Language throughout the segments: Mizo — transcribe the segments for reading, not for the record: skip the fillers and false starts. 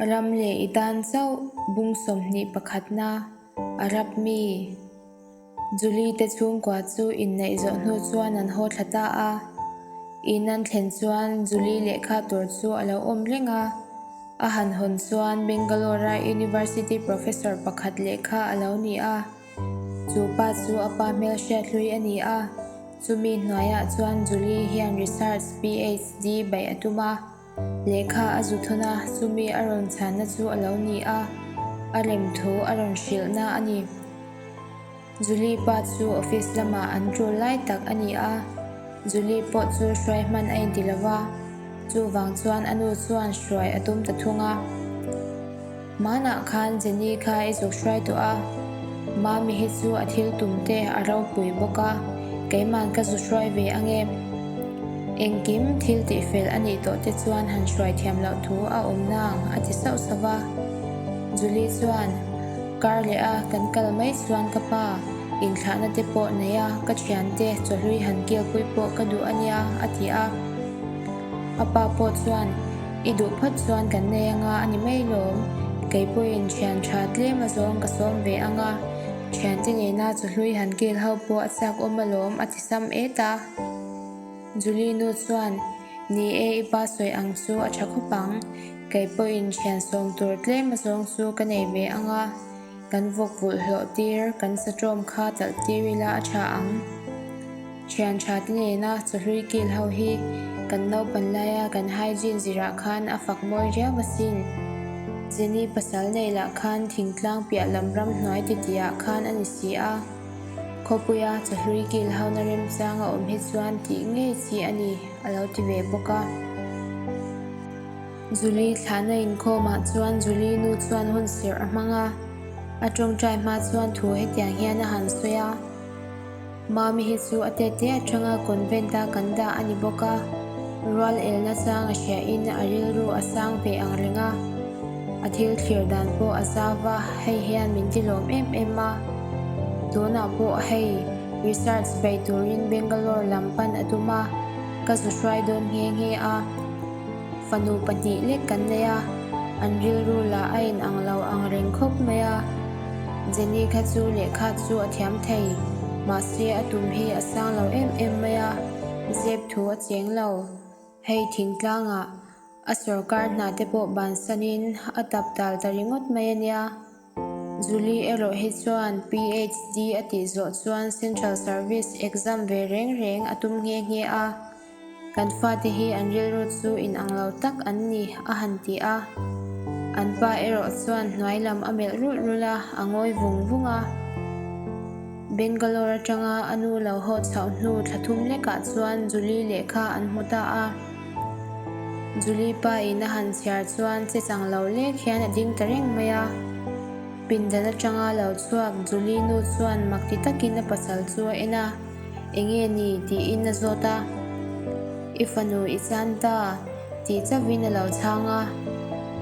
Ram leh i tan chauh bung 21 pakhatna Arab mi Julie te chhungkua chu inneih zawh hnu chuan an haw thla ta a. In an thlen chuan Julie lehkha tur chu a lo awm reng a. A han hawn chuan Bangalore-a University Professor pakhat lehkha a lo ni a. Chu pa chu a pa hmelhriat hlui a ni a. Chumi hnuaiah chuan Julie hian research PhD baih a tum a. Lehkha a zu thawn a, chumi a rawn chhanna chu a lo ni a, a rem thu a rawn hrilhna a ni. Julie pa chu office lamah an tul lai tak a ni a, Julie pawh chu hruai hman a inti lo va, chuvang chuan a nu chuan hruai a tum ta thung a. Hmanah khan Jenny kha i zuk hruai tawh a, Mami hi chu a thil tum te a ropui bawk a, keiman ka zu hruai ve ang em? Engkim thil tihfel a nih tawh te chuan han hruai thiam loh thu a awm nang a ti sauh sauh va. Julie chuan, Kar leh a kan kal mai chuan ka pa inthlahna te pawh nei a, ka thiante chawhlui han kilpui pawh ka duh a nia a ti a. A pa pawh chuan, I duh phawt chuan kan nei anga a ni mai lawm. Kei pawhin thian tha tlem a zawng ka sawm ve anga, thiante nena chawhlui han kil ho pawh a chak awm alawm a ti sam et a. Julie nu chuan, Ni e, i pa sawi ang chu a tha khawp ang. Kei pawhin thian sawm tur tlem a zawng chu ka nei ve anga. Kan vawk vulh hlawh tir, kan satawm kha talh tir ila a tha ang. Thian tha te nena chawhlui kil ho hi kan naupan laia kan hygiene zirah khan a fak mawi riau asin. Jenny pasal nei lah khan thingtlang piah lam ram hnuai titiah khan a ni si a. Khawpuia chawhlui kil hona remchang a awm hi chuan tih ngei chi a ni, a lo ti ve bawk a. Julie thlahna inkhawmah chuan Julie nu chuan hun serh a hmang a, a tawngtai hma chuan thu hetiang hian a han sawi a, Mami hi chu a tete atanga convent a kan dah a ni bawk a, rual elna chang a hriahin a rilru a sang ve ang reng a, a thil thlir dan pawh a zau va, hei hian min ti lawm em em a, tunah pawh hei research bei turin Bangalore lam pan a tum a, ka zu hruai dawn nghe nghe a. Fanu pahnih lek kan nei a, an rilru lah a in ang lo ang reng khawp mai a. Jenny kha chu lehkha chu a thiam thei, mahse a tum hi a sang lo em em mai a, zep thu a cheng lo. Hei thingtlangah a sorkar hna te pawh bansanin a tap dal ta ringawt mai a nia. Julie erawh hi chuan PhD a tih zawh chuan Central Service exam ve reng reng a tum nghe nghe a. Kan fate hi an rilru chu inang lo tak an ni, a han ti a. An pa erawh chuan hnuai lam a melh rulh rulh a, a ngawi vung vung a. Bangalore atanga a nu lo haw chhoh hnu thla thum lekah chuan Julie lehkha an hmu ta a. Julie pa in a han chhiar chuan che chang lo lek hian a ding ta reng mai a. Pindan atanga lo chhuak Julie nu chuan mak ti takin a pasal chu a en a. Enge ni? tiin a zawt a. I fanu i chan ta, tih chauhin a lo chhang a.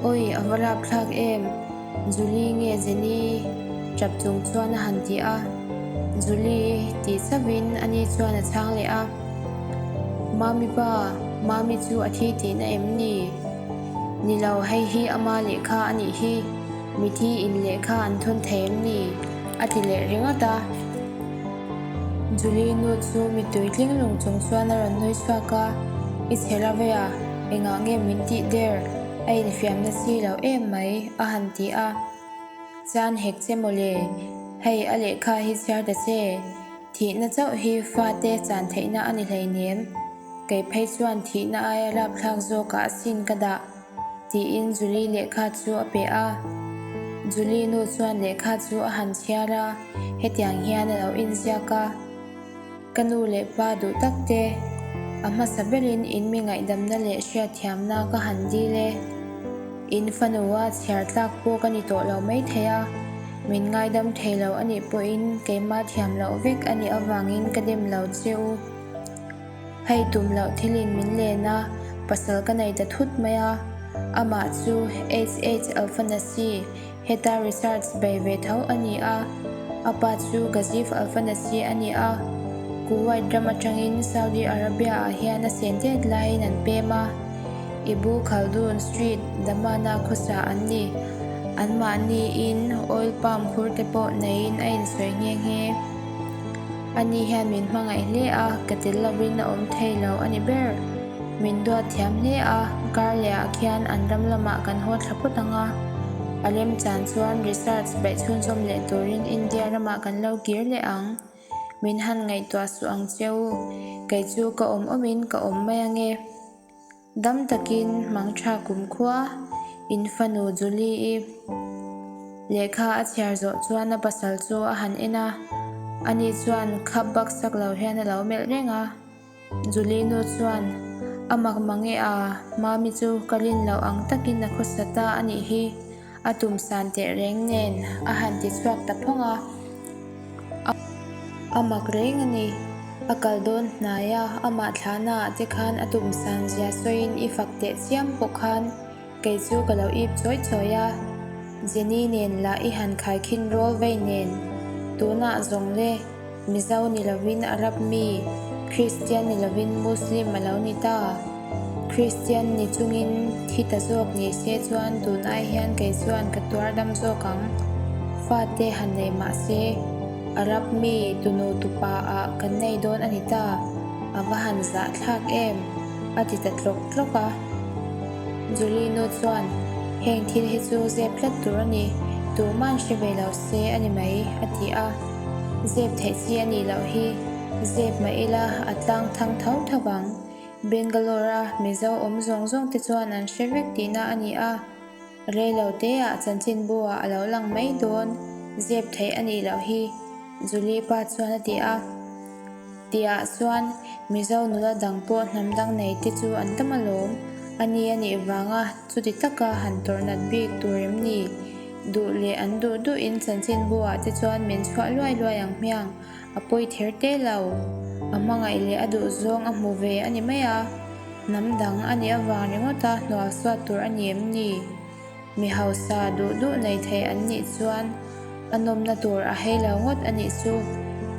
Awi, a va rapthlak em! Julie nge Jenny? Tap chung chuan a han ti a. Julie, tih chauhin ani chuan a chhang leh a. Mami pa, Mami chu a thi tihna em ni? Ni lo, hei hi ama lehkha a nih hi. Mithi in lehkha an thawn thei em ni? A ti leh ringawt a. Julie nu chu mittui tling lung chung chuan a rawn nui chhuak a, I chhe lo ve a, engah nge min tih der? A infiamna si lo em mai, a han ti a. Chuan hek che mawle, hei a lehkha hi chhiar ta che, thihna chauh hi fate chan theihna a ni hleinem, kei phei chuan thihna aia rapthlak zawkah sin ka dah. Tiin Julie lehkha chu a pe a. Julie nu chuan lehkha chu a han chhiar a, hetiang hian a lo inziak a, Ka nu leh pa duh tak te, a hmasa berin in mi ngaihdamna leh hriatthiamna ka han dil e. In fanua chhiar tlak pawh ka ni tawh lo maithei a, min ngaidam thei lo a nih pawhin keimah thiam loh vek a nih avangin ka dem lo che u. Hei tum loh thilin min len a, pasal ka nei ta thut mai a. Amah chu HH Alfanasi, heta research bei ve tho a ni a. A pa chu Gazif Alfanasi a ni a. Kuwait ram atangin Saudi Arabia ah hian a sen tet laiin an pem a. Ibu Khaldun Street, Damana khawsa an ni. Anmahniin oil palm khur te pawh neiin a insawi nghe nghe. Ani hian min hmangaih hle a, ka tel lovin a awm thei lo a ni ber. Min duat thiam hle a, kar lehah khian an ram lamah kan haw thla phawt ang a. A remchan chuan research beih chhunzawm leh turin India ramah kan lo kir leh ang. Min han ngaihtuah suh ang che u, kei chu ka awm awmin ka awm mai ange. Dam takin hmang tha kumkhua in fanu Julie-i lehkha a chhiar zawh chuan a pasal chu a han en a, ani chuan khap bak sak lo hian a lo melh reng a. Julie nu chuan, A mak mang e a, Mami chu ka rin loh ang takin a khawsa ta a nih hi, a tum san teh reng nen a han ti chhuak ta phawng a. A mak reng a ni. A kal dawn hnai a, amah thlahna ah te khan a tum san zia sawiin i fak teh chiam pawh khan kei chu ka lo ip chawi chawi a. Jenny nen lah i han khaikhin rawl vei nen. Tunah zawng le, Mizo ni lovin Arab mi, Kristian ni lovin Muslim a lo ni ta. Kristian ni chungin thi ta zawk ni se chuan tun ai hian kei chuan ka tuar dam zawk ang. Fate han nei mah se, Arab mi tunu tupa ah kan nei dawn a ni ta, a va han zah thlak em? a ti ta tlawk tlawk a. Julie nu chuan, Heng thil hi chu zep tlat tur a ni, tuman hre ve lo se a ni mai, a ti a. Zep theih chi a nih loh hi, zep mah ila a tlang thang tho tho vang. Bangalore-a Mizo awm zawng zawng te chuan an hre vek tihna a ni a. Reilo teah chanchinbu-ah a lo lang mai dawn, zep theih a nih loh hi, Julie pa chuan a ti a. Tihah chuan Mizo nula dang pawh hnam dang nei te chu an tam alawm. A ni a nih vanga chuti taka han tawrh nat bik tur em ni? Duh leh an duh duhin chanchinbu-ah te chuan min chhuah luai luai ang hmiang. A pawi ther te lo. A hmangaih leh a duh zawng a hmu ve a ni mai a. Hnam dang a nih avang ringawta hnual suat tur a ni em ni? Mi hausa duh duh nei thei an nih chuan a nawmna tur a hei lo ngawt a nih chu.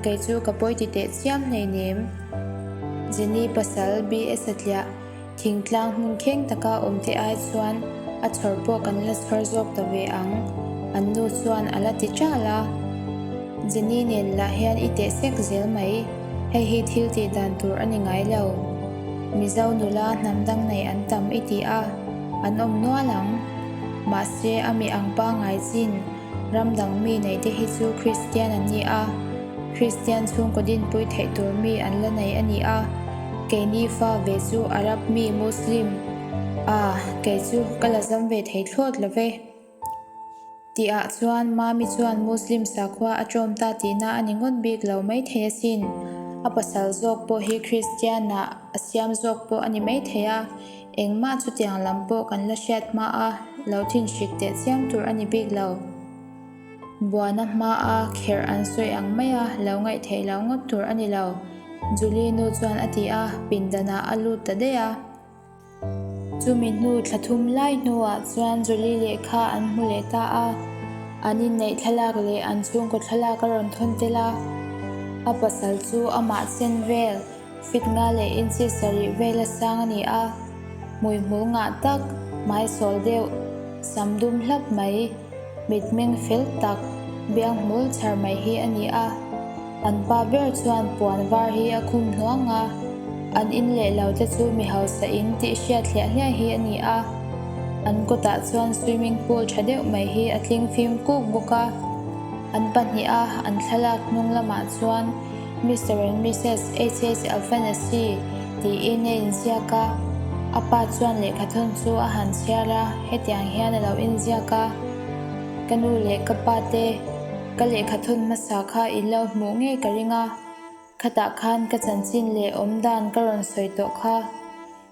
Kei chu ka pawi ti teh chiam hleinem. Jenny pasal BS a tliah. Thingtlang hmun kheng taka awm te ai chuan a chhawr pawh kan la chhawr zawk ta ve ang, an nu chuan a la ti ṭal a. Jenny nen lah hian i teh sek zel mai, hei hi thil tih dan tur a ni ngai lo. Mizo nula hnam dang nei an tam i ti a, an awm nual ang. Mahse a mi ang pangai chin ram dang mi nei te hi chu Kristian an ni a, Kristian chhungkaw dinpui theih tur mi an la nei a ni a. Keini fa ve chu Arab mi Muslim a, kei chu ka la zam ve thei thlawt lo ve. Tihah chuan Mami chuan Muslim sakhua a ṭawm ta tihna a ni ngawt bik lo maithei asin. A pasal zawk pawh hi Kristian ah a siam zawk pawh a ni maithei a, engmah chutiang lam pawh kan la hriat hma a lo thinhrik teh chiam tur a ni bik lo. Buana hmaa kherh an sawi ang maia lo ngaih theih loh ngawt tur a ni lo, Julie nu chuan a ti a, pindanah a lut ta daih a. Chumi hnu thla thum lai hnuah chuan Julie lehkha an hmu leh ta a, an inneih thlalak leh an chhungkaw thlalak a rawn thawn tel a. A pasal chu amah chen vel Fit nga leh inchi sarih vela sang a ni a, hmuihmul ngah tak, hmaisawl deuh, sam dum hlap mai, mitmeng fel tak, biang hmul chhar mai hi a ni a. An pa ber chuan puan var hi a khum hnuang a, an in leh lo te chu mi hausa in tih hriat hliah hliah hi a ni a. An kawtah chuan swimming pool tha deuh mai hi a tling fim kuk bawk a. An pahniha an thlalak hnung lamah chuan Mister and Missus HS Alfanasi tiin a inziak a, a pa chuan lehkhathawn chu a han chhiar a, hetiang hian a lo inziak a, Ka nu leh ka pa te, ka lehkhathawn hmasa kha in lo hmuh ngei ka ring a, khatah khan ka chanchin leh awmdan ka rawn sawi tawh kha.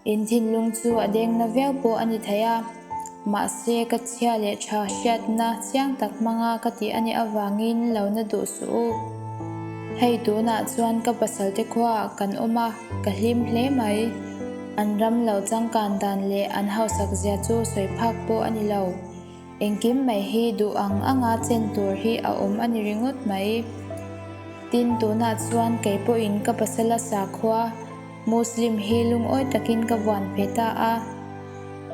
In thinlung chu a deng na viau pawh a ni thei a, mahse ka chhia leh tha hriatna chiang tak hmanga ka tih a nih avangin lo na duh suh u. Hei tunah chuan ka pasalte khuaah kan awm a, ka hlim hle mai. An ram lo changkan dan leh an hausak zia chu sawi phak pawh a ni lo. Engkim mai hi duh ang anga chen tur hi a awm a ni ringawt mai. Tin, tunah chuan kei pawhin ka pasala sakhua, Muslim hi lungawi takin ka vuan ve ta a.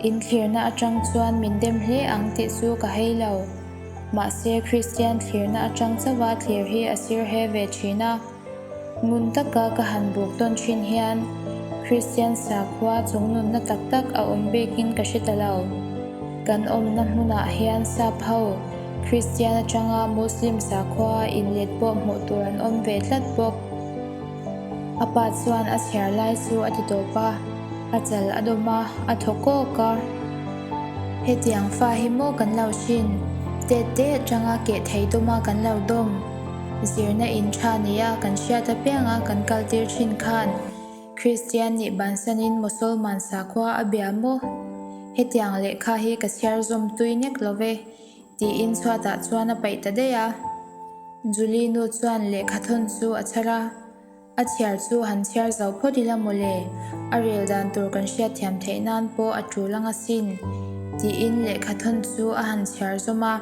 In thlirna atang chuan min dem hle ang tih chu ka hei lo. Mahse Kristian thlirna atang chauha thlir hi a sir he ve thin a. Ngun taka ka han buk tawn thin hian Kristian sakhua chungnunna tak tak a awm bikin ka hre ta lo. Kan awmna hmunah hian sap ho Kristian atanga Muslim sakhua inlet pawh hmuh tur an awm ve tlat bawk. A pa chuan a chhiar lai chu a ti tawp a, a chal a dawm a, a thaw kawk a. Hetiang fa hi maw kan lo hrin, tet te atanga keh thei dawma kan lo dawm. Zirna in tha nia kan hriat apianga kan kal tir thin khan Kristian nih bansanin Mosolman sakhua a bia maw? Hetiang lehkha hi ka chhiar zawm tui nek lo ve, tiin chhuatah chuan a paih ta daih a. Julie nu chuan lehkha thawn chu a chhar a, A chhiar chu han chhiar zo phawt ila mawle, a rel dan tur kan hriatthiam theih nan pawh a tul anga sin, tiin lehkha thawn chu a han chhiar zawm a.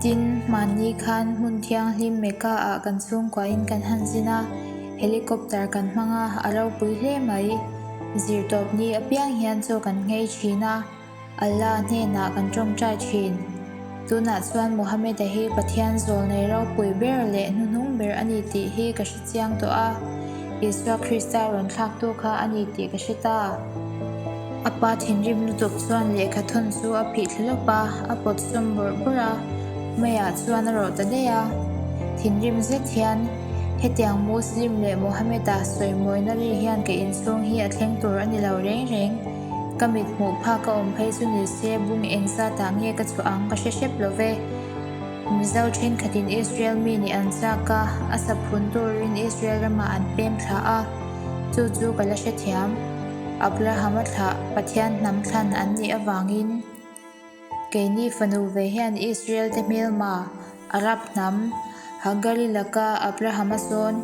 Tin, hmanni khan hmun thianghlim Mecca ah kan chhungkuain kan han zin a, helicopter kan hmang a, a ropui hle mai. Zirtawp ni apiang hian chaw kan nghei thin a. Allah hnenah kan tawngtai thin. Tunah chuan Muhammad-a hi Pathian zawlnei ropui ber leh hnuhnung ber a ni tih hi ka hre chiang tawh a, Isua Krista rawn thlaktu kha a ni tih ka hre ta. A pa thinrim lutuk chuan lehkha thawn chu a phih thla lawp a, a pawt sawm bawrh bawrh a, meiah chuan a rawh ta daih a. Thinrim zet hian hetiang Muslim leh Muhammad-a sawimawina ri hian ka inchhung hi a thleng tur a ni lo reng reng. Ka mit hmuh phak a awm phei chu ni se bung eng zatah nge ka chhuah ang ka hre hrep lo ve. Mizo thenkhatin Israel mi nih an chak a, a saphun turin Israel ramah an pem thla a, chu chu ka la hrethiam. Abraham-a thlah Pathian hnam thlan an nih avangin keini fanu ve hian Israel te hmelma, Arab hnam, Hagari laka Abraham-a sawn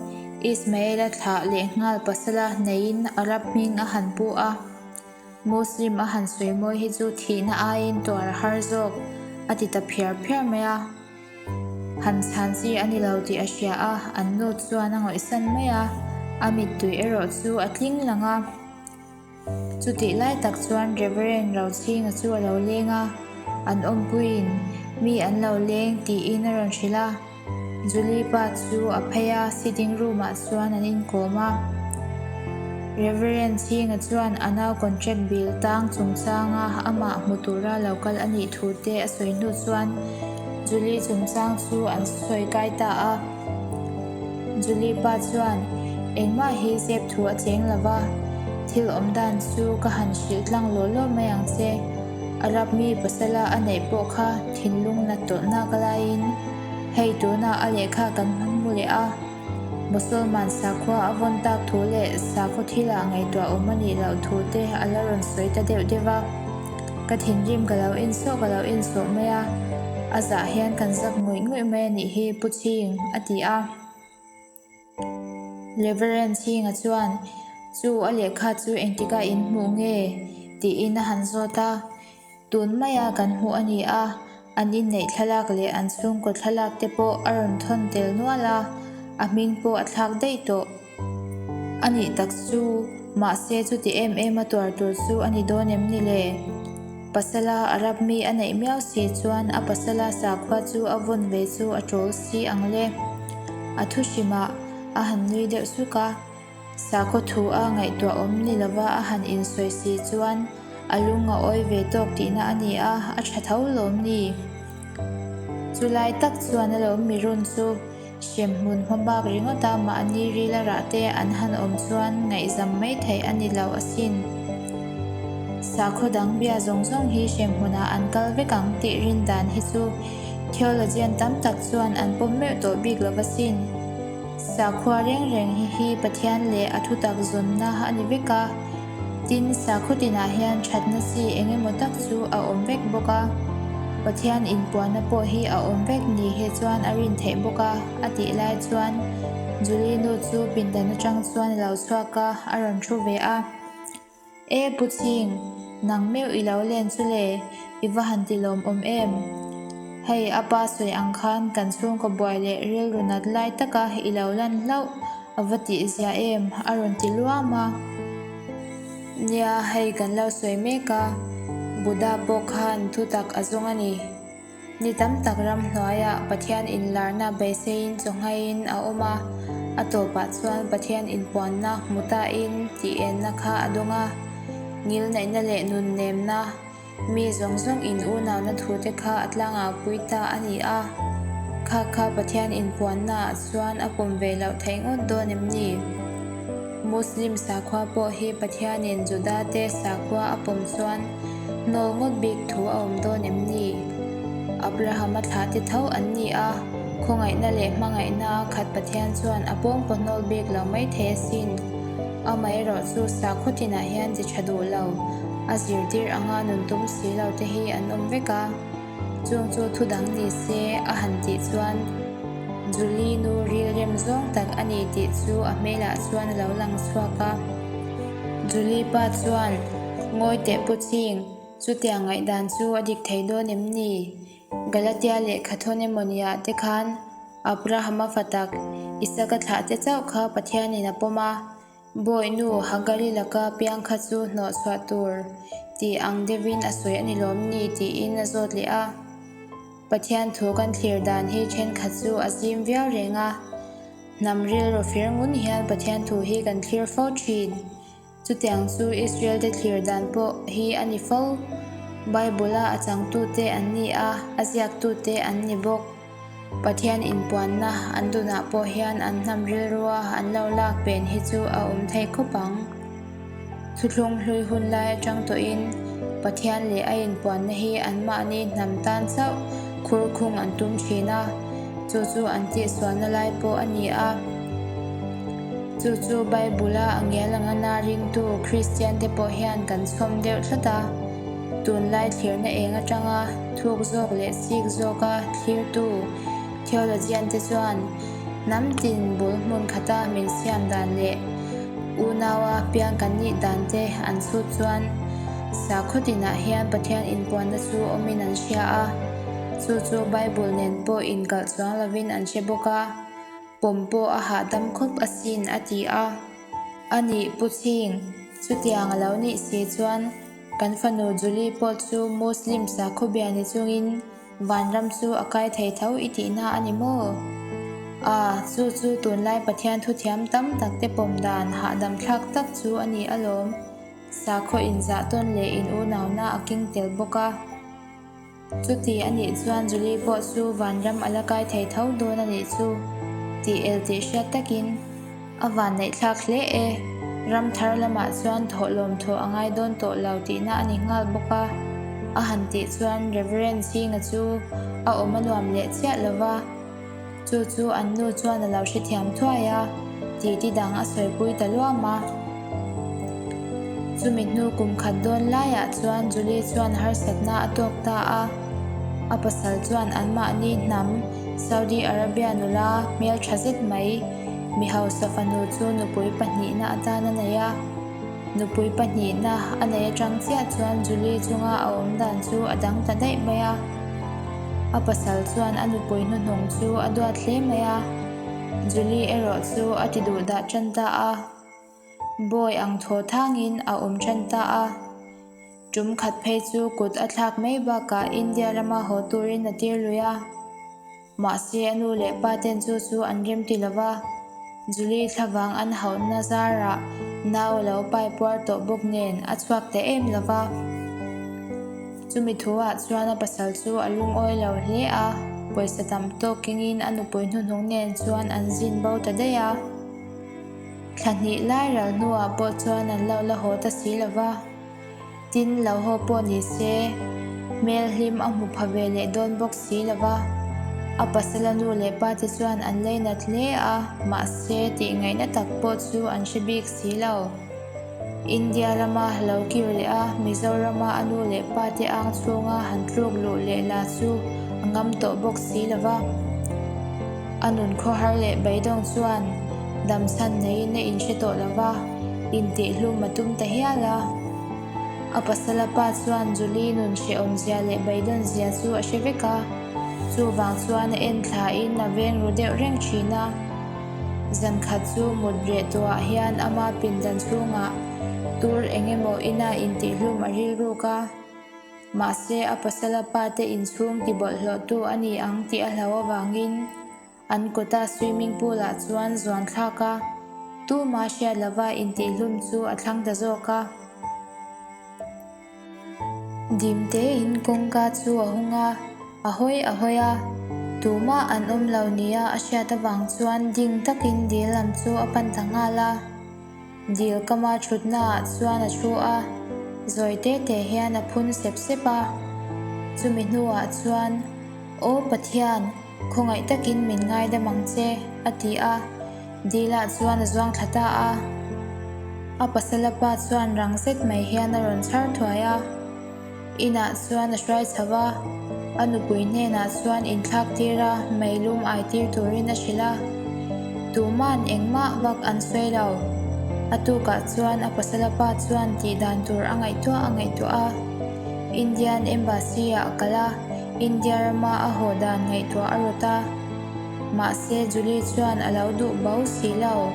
Ismael-a thlah leh nghal pasala neiin Arab hming a han pu a. Muslim a han sawi mawi hi chu thihna aiin tuar a har zawk, a ti ta phiar phiar mai a. Han chhan chi a ni lo tih a hria a, an nu chuan a ngawihsan mai a, a mittui erawh chu a tling lang a. Chutih lai tak chuan Reverend Rochhinga chu a lo leng a, an awmpuiin mi an lo leng tiin a rawn hrilh a. Julie pa chu a phei a, sitting room ah chuan an inkawm a. Reverend Chhinga chuan a nau contract bill tang chungchanga amah hmu tura lo kal a nih thu te a sawi hnu chuan Julie chungchang chu an sawi kai ta a. Julie pa chuan, Engmah hi zep thu a cheng lo va, thil awm dan chu ka han hrilh tlang law law mai ang che. Arab mi pasala a neih pawh kha thinlung nat tawlhnak laiin hei tunah a lehkha kan hmu leh a, Mosolman sakhua a vawn tak thu leh sakhaw thilah ngaihtuah awm a nih loh thu te a la rawn sawi ta deuh deuh a. Ka thinrim ka lo insawh ka lo insawh mai a, a zah hian kan zak ngawih ngawih mai a nih hi Pu Chhing, a ti a. Reverend Chhinga chuan, Chu a lehkha chu engtika in hmuh nge? tiin a han zawt a. Tun maia kan hmuh a ni a, an inneih thlalak leh an chhungkaw thlalak te pawh a rawn thawn tel nual a, a hming pawh a thlak daih tawh. A nih tak chu, mahse chuti em em a tuar tur chu a ni dawn em ni le? Pasala Arab mi a neih miau si chuan a pasala sakhua chu a vawn ve chu a ṭawl si ang le. A thu hrimah a han nui deuh suk a, sakhaw thu a ngaihtuah awm ni lova a han insawi si chuan a lung a awi ve tawk tihna a ni a, a ṭha tho lawm ni? Chulai tak chuan a lo mirun chu. Hremhmun hma bak ringawta mahni rila rah te an han awm chuan ngaihzam mai theih a ni lo asin. Sakhaw dang bia zawng zawng hi hremhmunah an kal vek ang tih rin dan hi chu theologian tam tak chuan an pawm meuh tawh bik lo asin. Sakhua reng reng hi hi Pathian leh a thutak zawnna a ni vek a. Tin, sakhaw tinah hian thatna chi eng emaw tak chu a awm vek bawk a, Pathian inpuanna pawh hi a awm vek ni he chuan a rin theih bawk a, a tih lai chuan Julie nu chu pindan atang chuan a lo chhuak a, a rawn thu ve a. E Pu Chhing, nang meuh i lo len chu le, i va han ti lawmawm em? Hei, a pa sawi ang khan kan chhungkaw buai leh rilru nat lai taka i lo lan hlauh. A va tih zia em? A rawn ti luam a. Nia, hei kan lo sawi mek a, Buddha pawh khan thutak a zawng a ni. Ni tam tak ramhnuaiah Pathian inlarna beiseiin chawngaiin a awm a, a tawpah chuan Pathian inpuanna hmu tain tih enna kha a dawng a. Ngilneihna leh nunnemna, mi zawng zawng in unauna thute kha a tlangau pui ta a ni a. Kha kha Pathian inpuannaah chuan a pawm ve loh theih ngawt dawn em ni? Muslim sakhua pawh hi Pathianin Judate sakhua a pawm chuan hnawl ngawt bik thu a awm dawn em ni? Abrahama thlahte tho an ni a, khawngaihna leh hmangaihna a khat Pathian chuan a pawngpaw hnawl bik lo mai thei asin. Amaherawh chu sakhaw tinah hian chi tha duh lo, a zirtir anga nun tum si lo te hi an awm vek a. Chung chu thu dang ni se a han tih chuan Julie nu rilrem zawng tak a ni tih chu a hmelah chuan a lo lang chhuak a. Julie pa chuan, Ngawi teh Pu Ching, chutiang ngaihdan chu a dik thei dawn em ni? Galatia lehkha thawn emaw niah te khan Abrahama fa tak Isaka thlah te chauh kha Pathianin a pawm a, Bawi nu Hagari laka piang kha chu hnawh chhuah tur tih ang deuhin a sawi a ni lawm ni tiin a zawt leh a. Pathian thu kan thlir dan hi thenkhat chu a zim viau reng a, hnam rilru fir ngun hian Pathian thu hi kan thlir fo thin. Chutiang chu Israel te thlir dan pawh hi a ni fo. Bible-a a changtute an ni a, a ziaktute an ni bawk. Pathian inpuanna an dunah pawh hian an hnam rilrua an lo lak pen hi chu a awm thei khawp ang. Thuthlung hlui hun lai atang tawhin Pathian leh a inpuanna hi anmahni hnam tan chauh khur khung an tum thin a, chu chu an tihsualna lai pawh a ni a. Chu chu Bible-a a ngial anga na ringtu Kristiante pawh hian kan chhawm deuh tlat a. Tunlai thlirna eng atanga thuk zawk leh chik zawka thlirtu theologian te chuan hnam tin bul hmun khata min siam dan leh unaua piang kan nih dan te an chhut chuan sakhaw tinah hian Pathian inpuanna chu awmin an hria a, chu chu Bible nen pawh inkalh chuang lovin an hre bawk a, pawm pawh a hahdam khawp asin a ti a. A nih Pu Chhing, chutiang a lo nih si chuan Kan fanu Julie pawh chu Muslim sakhaw bia ni chungin vanram chu a kai thei tho i tihna a ni maw? A, chu chu tunlai Pathian thuthiam tam tak te pawm dan hahdam thlak tak chu a ni alawm. Sakhaw inzah tawn leh in unauna a keng tel bawk a. Chuti a nih chuan Julie pawh chu vanram a la kai thei tho dawn a nih chu tih el tih hriat takin a vanneih thlak hle e. Ram thar lamah chuan thawhlawm thawh a ngai dawn tawh lo tihna a ni nghal bawk a. A han tih chuan Reverend Chhinga chu a awm a nuam leh chiah lo va. Chu chu an nu chuan a lo hrethiam thuai a, titi dang a sawipui ta luam a. Chumi hnu kum khat dawn laiah chuan Julie chuan harsatna a tawk ta a. A pasal chuan anmahni hnam Saudi Arabia nula hmeltha zet mai mi hausa fanu chu nupui pahnihna atan a nei a. Nupui pahnihna a nei atang chiah chuan Julie chunga a awm dan chu a dang ta daih mai a. A pasal chuan a nupui hnuhnung chu a duat hle mai a, Julie erawh chu a ti duh dah tan ta a. Bawi ang thaw thangin a awm tan ta a. Tum khat phei chu kut a thlak mai bakah India rama haw turin a tir lui a. Mahse a nu leh pa ten chu chu an rem ti lo va, Julie thlavang an hauhna zarah nau a lo pai puar tawh bawk nen a chhuak ta em lo va. Chumi thuah chuan a pasal chu a lungawi lo hle a, pawisa tam tawk kengin a nupui hnuhnung nen chuan an zin bo ta daih a. Thla hnih lai ral hnuah pawh chuan an lo la haw ta si lo va. Tin, lo haw pawh ni se, hmel hlim a hmu pha ve leh dawn bawk si lo va. A pasala nu leh pa te chuan an leinat hle a, mahse tih ngaihna tak pawh chu an hre bik si lo. India rama lo kir leh a, Mizorama a nu leh pa te ang chhunga han tluk luh leh la chu a ngam tawh bawk si lo va. A nun khawhar leh beidawng chuan damchhan neiin a inhre tawh lo va, intihhlum a tum ta hial a. A pasala pa chuan Julie nun hrehawmzia leh beidawnzia chu a hre vek a, chuvang chuan a en thlain a veng ru deuh reng thin a. Zan khat chu mut reh tawhah hian ama pindan chhungah. tur eng emaw ina intihhlum a rilruk a. Mahse, a pasala pa te inchhung tibawlhhlawhtu a ni ang tih a hlauh avangin an kawta swimming pool ah chuan zuan thlak a, tuma hriat lova intihhlum chu a thlang ta zawk a. Dim tein kawngka chu a hung a, a hawi a hawi a, tumah an awm lo nia a hriat avang chuan ding takin dil lam chu a pan ta nghal a. Dil kama thutna ah chuan a thu a, zawi te te hian a phun sep sep a. Chumi hnuah chuan, Aw Pathian, khawngaih takin min ngaidam ang che, a ti a. Dilah chuan a zuang thla ta a. A pasala pa chuan rang zet mai hian a rawn chhar thuai a. Inah chuan a hruai chho a, a nupui hnenah chuan inthlak tir a, meilum ai tir turin a hrilh a. Tuman engmah vak an sawi lo. A tukah chuan a pasala pa chuan tih dan tur a ngaihtuah a ngaihtuah a. Indian Embassy ah a kal a, India rama a haw dan ngaihtuah a rawt a. Mahse, Julie chuan a lo duh bo si lo.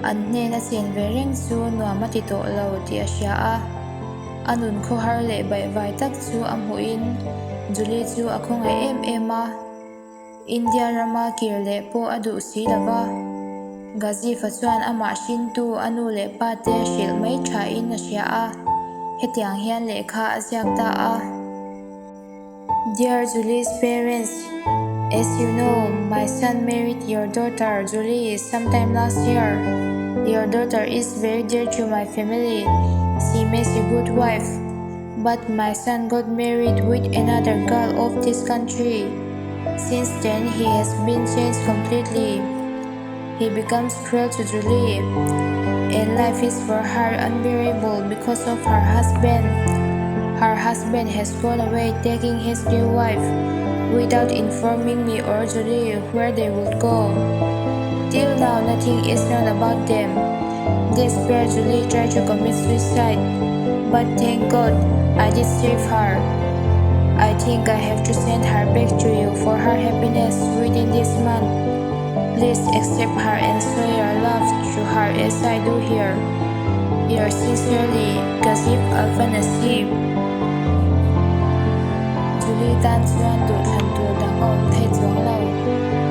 An hnena chen ve reng chu nuam a ti tawh lo tih a hria a. A nun khawhar leh baihvai tak chu a hmuhin Julie chu a khawngaih em em a. India rama kir leh pawh a duh si lo va. Gazif-a chuan amah hrintu a nu leh pa te hrilh mai thain a hria a, hetiang hian lehkha a ziak ta a. Dear Julie's parents, as you know, my son married your daughter Julie sometime last year. Your daughter is very dear to my family. She makes a good wife. But my son got married with another girl of this country. Since then, he has been changed completely. He becomes cruel to Julie, and life is for her unbearable because of her husband. Her husband has gone away taking his new wife without informing me or Julie where they would go. Till now, nothing is known about them. Desperate Julie tried to commit suicide, but thank God I did save her. I think I have to send her back to you for her happiness within this month. Please accept her and show your love to her as I do here. Yours sincerely, Gazip Alpha Nasib. Julie tan chuan duhthlan tur dang a awm thei chuang lo.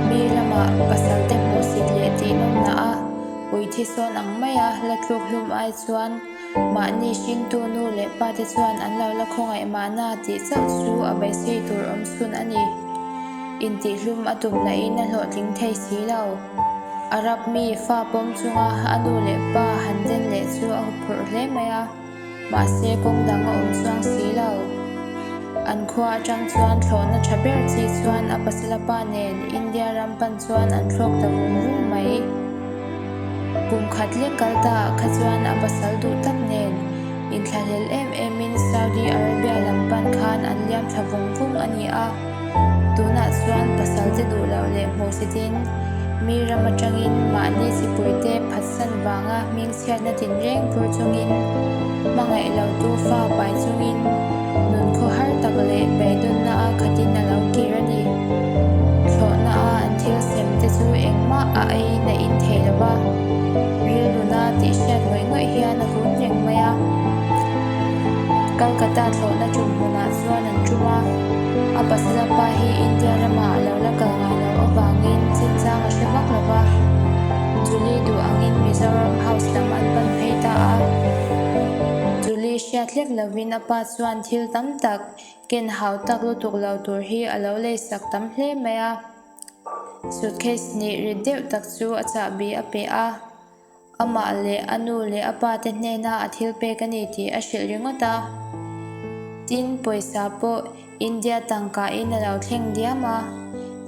Mi lamah pasal te hmuhsit leh tihnawmna a ui thi sawn ang maia la tluk hlum ai chuan mahni hringtu nu leh pa te chuan an lo la khawngaih mahna tih chauh chu a beisei tur awm chhun a ni. Intihhlum a tum lahin a hlawhtling thei si lo. Arab mi fa pawm chunga a nu leh pa han den leh chu a huphurh hle mai a, mahse kawng dang a awm chuang si lo. An khua atang chuan thlawhna tha ber chi chuan a pasala pa nen India ram pan chuan an thlawk ta vung vung mai. Kum khat lek kal ta ah kha chuan a pasal duh tak nen inthlahlel em emin Saudi Arabia lam pan khan an liam thla vung vung a ni a. Tunah chuan pasal te duh loh leh hmuhsitin mi ram atangin mahni chipuite phatsan vanga hmingchhiatna tinreng phur chungin hmangaih lotu fa pai chungin nun khawhar tak leh beidawnna a khatin a lo kir a ni. Thlawhna a an thil sem te chu engmah a ei na in thei lo va, rilruna tih hriat ngawih ngawih hian a kun reng mai a. Calcutta thlawhna tum hmunah chuan an tum a, a pasala pa hi India ramah a lo la kal ngai loh avangin chinchang a hre vak lo va, Julie duh angin Mizoram House lam an pan phei ta a. Julie hriat hlek lovin a pa chuan thil tam tak ken hau tak lutuk lo tur hi a lo leisak tam hle mai a. Suitcase nih rit deuh tak chu a chahbi a pe a. Amah leh a nu leh a pa te hnena a thil pek a ni tih a hrilh ringawt a. Tin, pawisa pawh India tangka in a lo thleng diam a,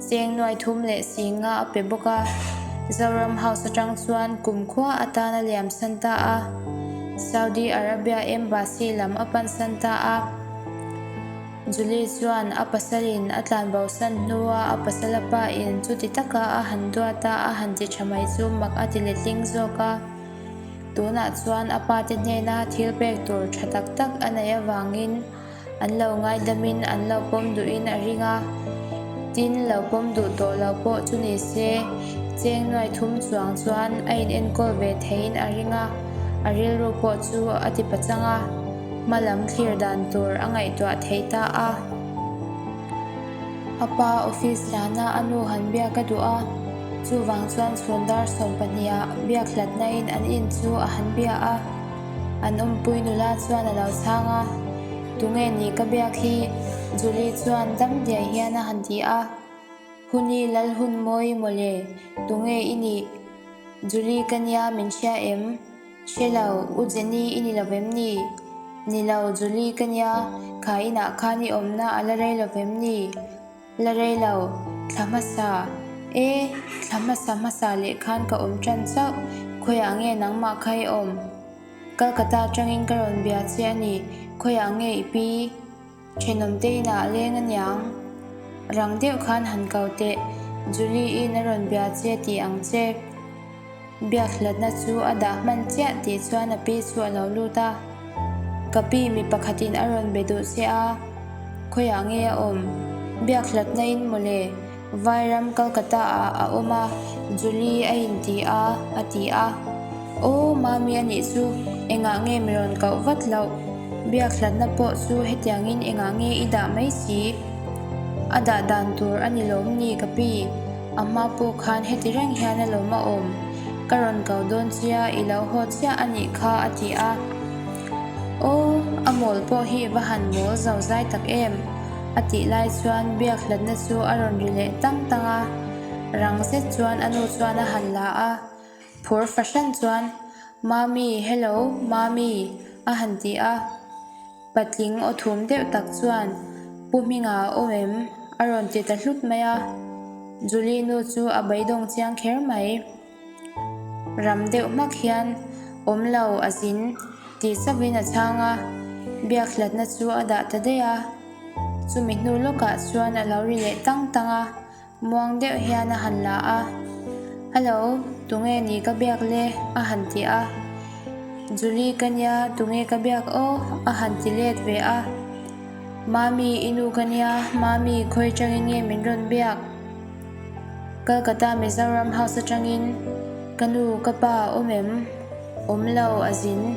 cheng nuai thum leh si nga a pe bawk a. Zoram House atang chuan kumkhua atan a liam san ta a, Saudi Arabia Embassy lam a pan san ta a. Julie chuan a pasalin a tlanbosan hnua a pasala pa in chuti taka a han duat a, a han ti tha mai chu mak a ti letling zawk a. Tunah chuan a pa te hnena thil pek tur tha tak tak a neih avangin an lo ngaidamin an lo pawm duhin a ring a. Tin, lo pawm duh tawh lo pawh chu ni se, cheng nuai thum chuang chuan a inenkawl ve theiin a ring a. A rilru pawh chu a ti pachang a, hma lam thlir dan tur a ngaihtuah thei ta a. A pa office hlana a nu han biak a duh a, chuvang chuan chhun dar sawmpahniha biak hlatnain an in chu a han bia a. An awmpui nula chuan a lo chhang a, Tunge ni ka biak hi? Julie chuan dam diai hian a han ti a. Huni Lalhunmawi mawle, tunge i nih? Julie ka nia min hria em? Hre lo, U Jenny i ni lo vem ni? Ni lo, Julie ka nia, kha inah khan i awmna a la rei lo vem ni? La rei lo, thla hmasa. E, thla hmasa hmasa leh khan ka awm tan chauh, khawiah nge nangmah kha i awm? Calcutta atangin ka rawn bia che a ni, khawiah nge i pi? Thenawmte inah a leng aniang. Rang deuh khan han kau teh, Julie-in a rawn bia che tih ang che. Biak hlatna chu a dah hman chiah tih chuan a pi chu a lo lut a. Ka pi mi pakhatin a rawn be duh che a, khawiah nge a awm? Biak hlatna in mawle, Vairam Calcutta ah a awm a, Julie a inti a, a ti a. Aw, Mami a nih chu, engah nge mi rawn koh vat loh? Biak hlatna pawh chu hetiangin engah nge i dah mai si? A dah dan tur a ni lawm ni ka pi? A hma pawh khan heti reng hian a lawm a awm. Ka rawn ko dawn chia, i lo haw chiah a nih kha a ti a. Aw, a mawl pawh hi va han mawl zo zai tak em? A tih lai chuan biak hlatna chu a rawn ri leh tang tang a. Rang zet chuan a nu chuan a han la a. Phur fahran chuan, Mami, hello, Mami, a han ti a. Patling aw thum deuh tak chuan, Pu Hminga a awm em? a rawn ti ta hlut mai a. Julie nu chu a beidawng chiang kher mai. Ram deuh hmak hian, Awm lo, a zin, tih chauhin a chhang a. Biak hlatna chu a dah ta daih a. Chumi hnu lawkah chuan a lo ri leh tang tang a. Muang deuh hian a han la a, Hello, tunge ni ka biak le? a han ti a. Julie ka nia, tunge ka biak aw? a han ti let ve a. Mami, i nu ka nia, Mami, khawi atangin nge min rawn biak? Calcutta Mizoram House atangin ka nu, ka pa a awm em? Awm lo, a zin.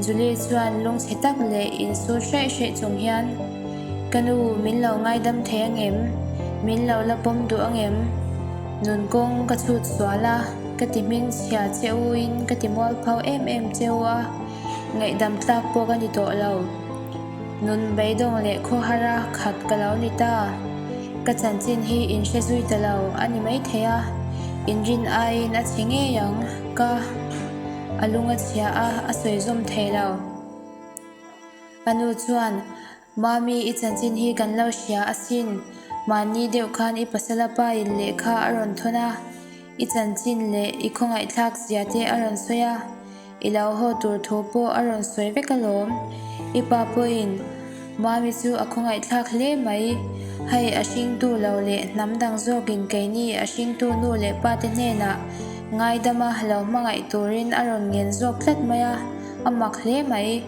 Julie chuan lungchhe tak leh insut hraih hraih chung hian, Ka nu, min lo ngaidam thei angem? Min lo la pawm duh angem? Nun kawng ka chhut sual a, ka ti hming chhia che u in ka ti mualpho em em che u a, ngaihdam tlak pawh ka ni tawh lo. Nun beidawng leh khawhara khat ka lo ni ta. Ka chanchin hi in hre zui ta lo a ni maithei a, inrin aiin a chhe ngei ang. Ka a lung a chhia a, a sawi zawm thei lo. A nu chuan, Mami, i chanchin hi kan lo hria asin. Mahni deuh khan i pasala pa in lehkha a rawn thawn a, i chanchin leh i khawngaihthlak zia te a rawn sawi a. I lo haw tur thu pawh a rawn sawi vek alawm. I pa pawhin Mami chu a khawngaihthlak hle mai. Hei a hringtu lo leh hnam dang zawkin keini a hringtu nu leh pa te hnenah ngaidama lo hmangaih turin a rawn ngen zawk tlat mai a, a mak hle mai.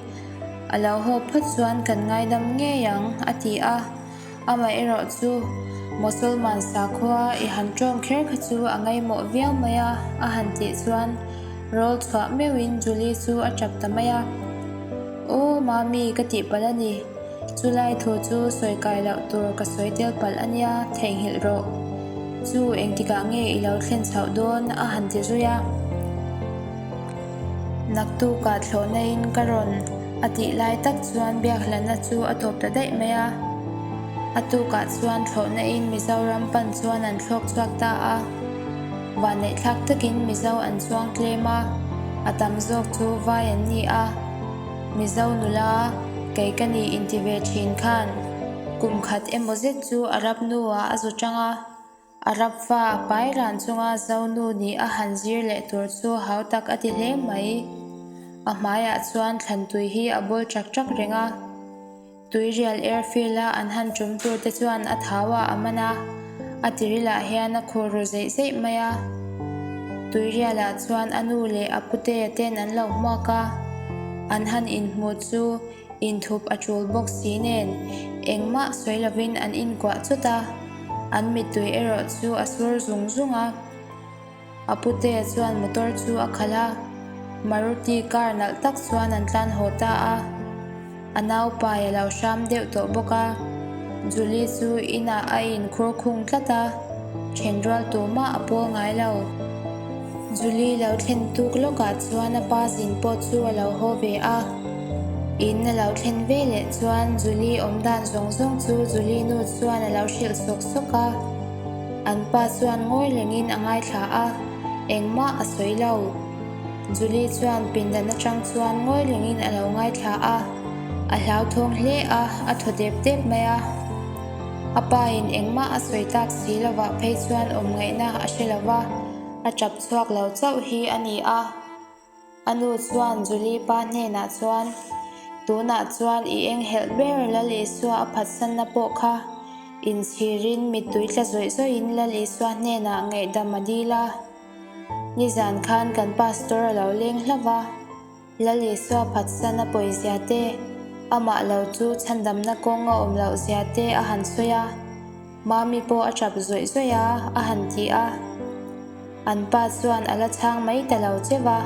A lo haw phawt chuan kan ngaidam ngei ang, a ti a. Amaherawh chu Mosolman sakhua i han ṭawm kher kha chu a ngaimawh viau mai a, a han tih chuan rawl chhuah meuhin Julie chu a ṭap ta mai a. Aw Mami ka tih palh a ni, chulai thu chu sawi kai loh tur ka sawi tel palh a nia, theihnghilh rawh. Chu engtikah nge i lo thlen chhoh dawn? a han ti zui a. Naktukah thlawhna in ka rawn a tih lai tak chuan biakhlana chu a tawp ta daih mai a. A tukah chuan thlawhna in Mizoram pan chuan an thlawk chhuak ta a. Vanneihthlak takin Mizo an chuang tlem a, a tam zawk chu vai an ni a. Mizo nula kei ka ni inti ve thin khan kum khat emaw zet chu Arab nuah a zu tang a. Arab fa a pai ran chunga Zonu nih a han zir leh tur chu hau tak a ti hle mai. A hmaiah chuan thlan tui hi a bawl ṭak ṭak reng a. Tuirial airfield a an han ṭum tur te chuan a thau ah a man a, a tirilah hian a khur ru zeih zeih mai a. Tuirialah chuan a nu leh a putea ten an lo hmuak a, an han inhmu chu Inthup a tul bawk si nen engmah sawi lovin an inkuah chawt a, an mittui erawh chu a sur zung zung a. A putea chuan motor chu a khalh a. Maruti car nalh tak chuan an tlan haw ta a. A naupai a lo hram deuh tawh bawk a, Julie chu inah a inkhur khung tlat a, then rual tur mah a pawl ngai lo. Julie lo thlen tuk lawkah chuan a pa zin pawh chu a lo haw ve a. In a lo thlen ve leh chuan Julie awm dan zawng zawng chu Julie nu chuan a lo hrilh sawk sawk a. An pa chuan ngawi rengin a ngaithla a, engmah a sawi lo. Julie chuan pindan atang chuan ngawi rengin a lo ngaithla a, a hlauthawng hle a, a thaw dep dep mai a. A pa in engmah a sawi tak si lovah phei chuan awm ngaihna a hre lo va, a tap chhuak lo chauh hi a ni a. A nu chuan Julie pa hnenah chuan, Tunah chuan i enghelh ber Lal Isua a phatsanna pawh kha inchhirin mittui tla zawih zawihin Lal Isua hnenah ngaihdam a dil a. Nizan khan kan pastor a lo leng hlauh va, Lal Isua phatsan a pawizia te, amah lo chu chhandamna kawng a awm loh zia te a han sawi a, Mami pawh a tap zawih zawih a, a han ti a. An pa chuan a la chhang mai ta lo che va.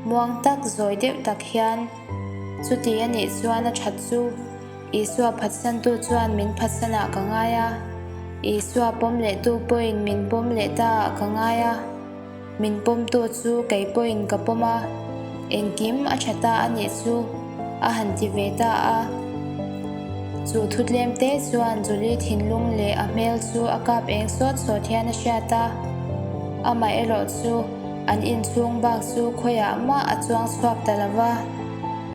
Muang tak zawi deuh tak hian, Chuti a nih chuan a that chu. Isua phatsantu chuan min phatsanah ka ngai a, Isua pawm lehtu pawhin min pawm leh taah ka ngai a, min pawmtu chu kei pawhin ka pawm a, engkim a tha ta a nih chu, a han ti ve ta a. Chu thutlem te chuan Julie thinlung leh a hmel chu a kap eng sawt sawt hian a hriat a, amaherawhchu an inchhung bak chu khawiah mah a chuang chhuak ta lo va.